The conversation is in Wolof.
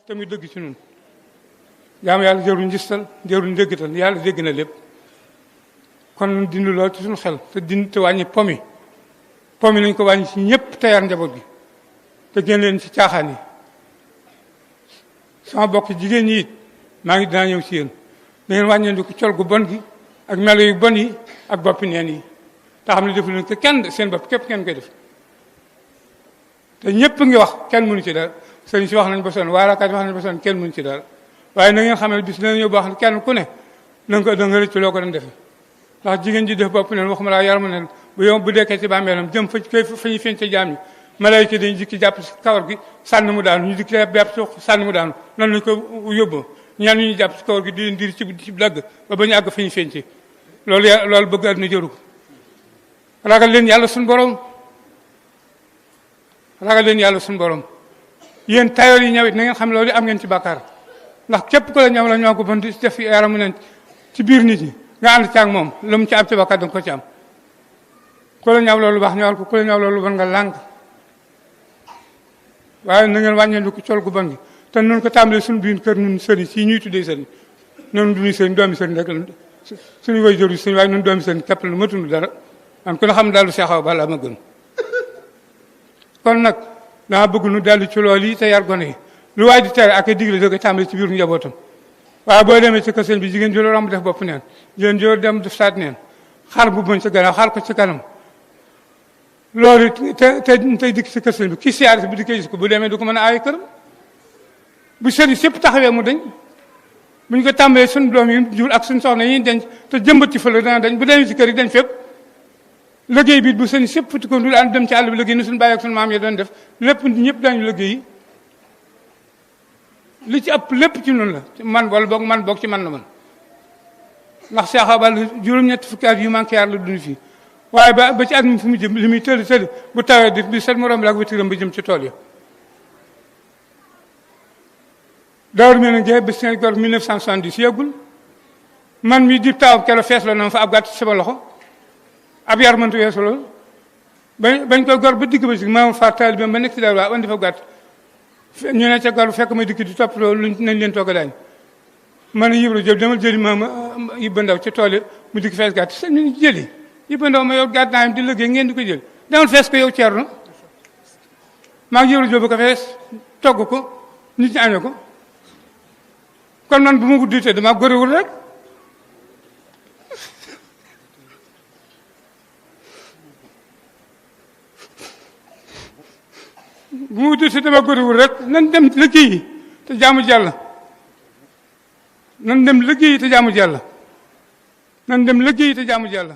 tamit dëgg ci ñun jaamu yàlla jëruñ gistal jëruñ déggital yàlla dégg na lépp kon ñun dindi lool ci suñu xel te wàññi pomi nañ ko wàññi ci ñëpp te yar njaboot gi te génn leen ci caaxaan yi sama bokk jigéen ñi it maa ngi dinaa ñëw ci yéen da ngeen wàññeendi ko col gu bon gi ak melo yu bon yi ak boppi neen yi te xam ne defu leen te kenn seen bopp képp kenn koy def te ñëpp ngi wax kenn mënu ci dara sëriñ si wax nañ ba sonn waarakat wax nañ ba sonn kenn mënu ci dara waaye na ngeen xam ne bis dina ñëw boo xam ne kenn ku ne da nga rëcc loo ko doon defe ndax jigéen ji def bopp neen waxuma laa yaramu neen bu dekkee ci bàmmeelam jëm fa ñuy feeñ ca jaam yi malayka dañu dikki jàpp ci kawar gi sànni mu daanu ñu dikki jàpp ci sànni mu daanu noonu lañ ko yóbbu ñaan ñu jàpp ci kawar gi di leen dir ci dagg ba ba ñu àgg fa ñu feeñ ci loolu bëgg àdduna jëru ko ragal leen yàlla suñu borom ragal leen yàlla suñu borom yéen tayoor yi ñawit na ngeen xam loolu am ngeen ci bàkkaar ndax képp ku la ñaw la ñoo ko bon di def yaramu neen ci biir nit ñi nga ànd ci ak moom lu mu ci am ci bàkkaar danga ko ci am ku la ñaw loolu baax ñawal ko ku la ñaw loolu bon nga làng waaye na ngeen wàññeen ko col gu bon gi te noonu ko tàmbalee suñu biir kër ñun sëriñ si ñuy tuddee sëriñ noonu duñuy sëriñ doomi sëriñ rek suñu way jëru sëriñ waaye ñun doomi sëriñ képp la ma tund dara man ku ne xam daal lu seexaw bala ma gën kon nag dama bëgg nu dellu ci loolu yi te yar gone yi lu waay di tere ak a digle da koy tàmbali ci biir njabootam waaye boo demee ci kër sëñ bi jigéen ji romb def bopp neen jigéen ji dem def saat neen xar bu mën ci gannaaw xar ko ci kanam loolu tey dikk ci kër sëñ bi ki siyaare si bu dikkee gis ko bu demee du ko mën a aaye këram bu sëriñ sépp taxawee mu dañ bu ñu ko tàmbalee suñu doom yi jur ak suñu soxna yi denc te jëmbat ci fële dana dañ bu demee ci kër yi dañ fépp liggéey bi bu sëriñ sépp futti ko du daan dem ci àll bi liggéey ni suñu bàyyi ak suñu maam yi doon def lépp ñëpp dañu liggéey li ci ëpp lépp ci noonu la man wala boog man boog ci man la man ndax Cheikh Abal juróom-ñetti fukki at yu manqué yar la dund fii waaye ba ci at mi fu mu jëm li muy tëli bu tawee di bi set morom bi ak watiram bi jëm ci tool yi dawar me ne gee ba seen gor 1970 yàggul man mi di taw kero fees la noonu fa ab gàtt ci sama loxo ab yar mëntu weesu loolu bañ koy gor ba digg ba si maam fa taal bi ba nekk ci daal waa andi fa gàtt ñu ne ca gor fekk may dikk di topp loolu nañ leen toog a daañ man a yibra jël demal jëli maama yibba ndaw ci tool yi mu dikk fees gàtt sa ñu jëli yibba ndaw ma yow gàtt naa di liggéey ngeen di ko jël demal fees ko yow ceerno maa ngi yibra jël ba ko fees togg ko nit ñi añee ko kon man bu ma guddi te dama góorewul rek bu ma guddi te dama góorewul rek nan dem liggéeyi te jaamu Yàlla nan dem liggéeyi te jaamu Yàlla nan dem liggéeyi te jaamu Yàlla